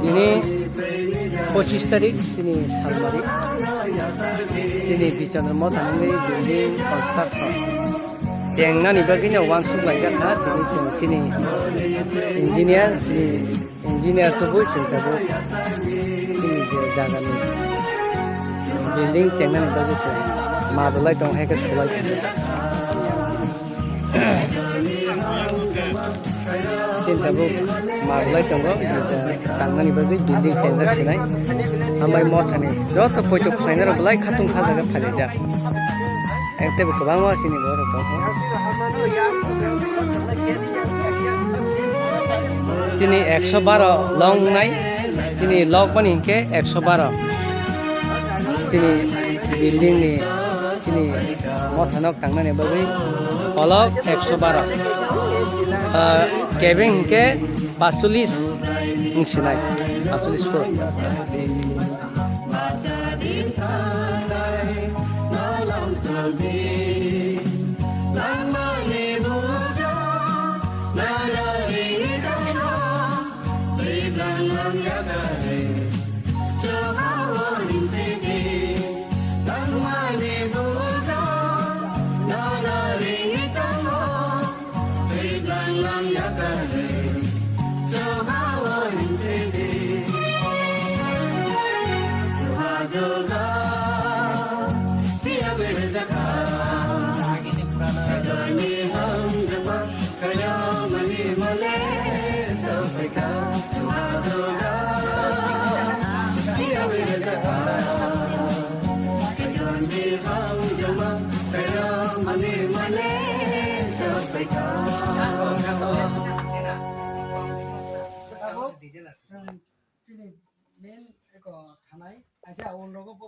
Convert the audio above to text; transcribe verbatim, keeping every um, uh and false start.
Ini pochis tarik, ini Salbari, ini Bichandra Motha ni building construction. Chengnani bagwi no uansuk laijak kha, tini chwng chini engineer, chini engineer tubui chwng tabuk chini je jagani building chengnani bagwi chwng ma bolai tong hai khe sulai tong. Chini tabuk ma bolai tongo, tangnani bagwi building chengjak sinai. Hambai mothani joto poito khlainai rok bolai khatung kha jaga phailaijak. Ek teibo kwbangma chini borok tongo. Chini ekso baro long nai, chini lok bani hinkhe ekso baro. Chini building ni, chini motha nok tangnani bagwi kolok ekso baro. Ah, kebeng hinkhe pachulis wng sinai, pachulis fut. Chini main eko thanai, aisa, o logo bo.